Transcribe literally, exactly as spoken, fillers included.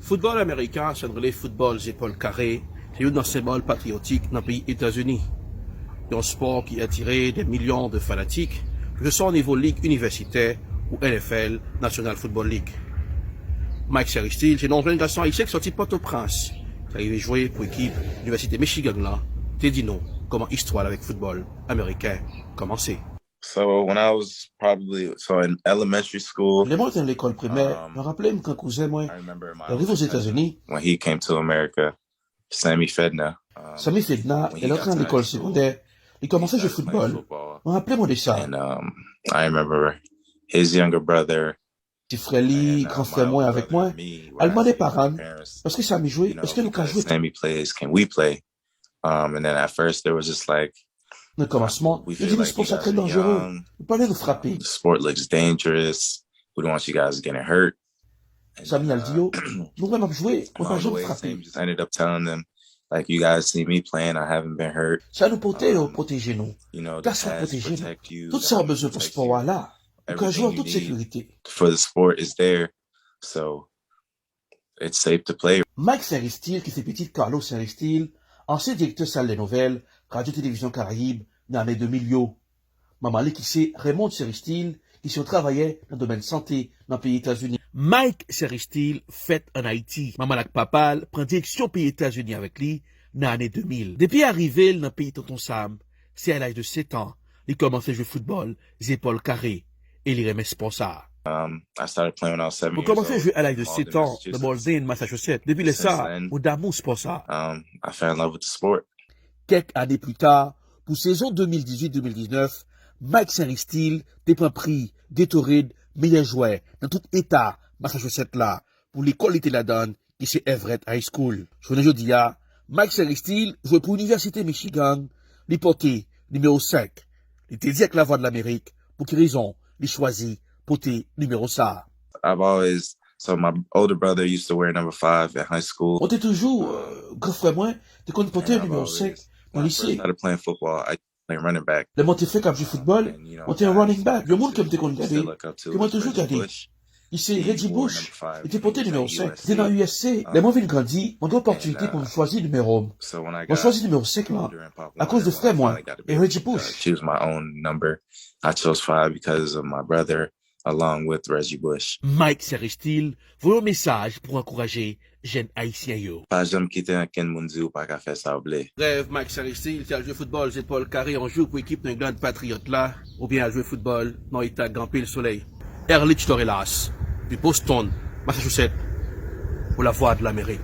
Foutbòl ameriken, sa n rele foutbòl zepòl kare, se youn nan senbòl patriyotik nan peyi Etazini. Yon spò ki atire dè milyon de fanatik, ke se swa o nivo lig inivèsitè ou N F L, National Football League. Mike Seristil se yon jèn gason ayisyen ki sòti Pòtoprens, ki rive jwe pou ekip Inivèsite Michigan lan, te di nou kòman istwa l avèk foutbòl ameriken kòmanse. So when I was probably so in elementary school, Lè mwen te nan lekòl primè, mwen raple m kan kouzen mwen, lè l rive Ozetazini, when he came to America, Sammy Fedna, Sammy Fedna, lè l antre nan lekòl segondè, li kòmanse jwe foutbòl. Mwen raple mwen de sa. And um, I remember his younger brother. Ti frè li, gran frè mwen avèk mwen, al mande paran l, èske Sammy jwe, èske nou ka jwe? Sammy plays, can we play? Um, and then at first there was just like, Nan kòmansman, yo di nou spò sa trè danjere, nou pa vle nou frape. The sport looks dangerous. We don't want you guys getting hurt. Sammy al di yo, nou wè m ap jwe, mwen pa janm frape. Just ended up telling them, like, you guys see me playing, I haven't been hurt. Sa nou pote yo pwoteje nou. Kas la pwoteje nou. Tout sa w bezwen pou spò a la. Ou ka jwe an tout sekirite. For the sport is there, so it's safe to play. Mike Seristil, ki se pitit Carlos Seristil, ansyen direktè sal dè nouvèl, Radyo Televizyon Karayib, nan ane de mil yo. Manman li ki se Raymond Seristil, ki se yon travayè nan domèn sante nan peyi Etazini. Mike Seristil fèt ann Ayiti. Manman l ak papa l pran direksyon peyi Etazini avèk li nan ane de mil. Depi arive l nan peyi Tonton Sam, se a laj de sèt an, li kòmanse jwe foutbòl zepòl kare, e li renmen spò sa a. Um, I started playing when I was seven Mwen years kòmanse old. jwe a laj de sèt an nan Malden, Massachusetts. Depi lè sa a, mwen damou spò sa a. Um, I fell in love with the sport. Kèk ane pli ta, pou sezon de mil dizuit de mil diznèf, Mike Seristil te pran pri Gatorade meyè jwè nan tout eta Massachusetts la pou lekòl li te ladan, ki se Everett High School. Jounen jodi a, Mike Seristil jwe pou Inivèsite Michigan, li pote nimewo senk. Li te di ak Lavwadlamerik pou ki rezon li chwazi pote nimewo sa a. I've always so my older brother used to wear number five at high school. Mwen te toujou, euh, gran frè mwen te konn pote nimewo senk nan lise. Started playing football. I played running back. Lè mwen te fèk ap jwe foutbòl, mwen te yon running back. Yon moun ke m te konn gade, ke mwen toujou gade, li se Reggie Bush. Li te pote nimewo senk. Li te nan U S C. Lè mwen vin grandi, mwen gen opòtinite pou m chwazi nimewo m. Mwen chwazi nimewo senk lan akoz de frè mwen e Reggie Bush. Choose my own number. I chose five because of my brother, along with Reggie Bush. Mike Seristil voye yon mesaj pou ankouraje jèn ayisyen yo. Pa janm kite ankenn moun di ou pa ka fè sa w vle. Rèv Mike Seristil se al jwe foutbòl zepòl kare yon jou pou ekip New England Patriots la, oubyen al jwe foutbòl nan eta k gen anpil solèy. Erlich Torelas, depi Boston, Massachusetts, pou Lavwadlamerik.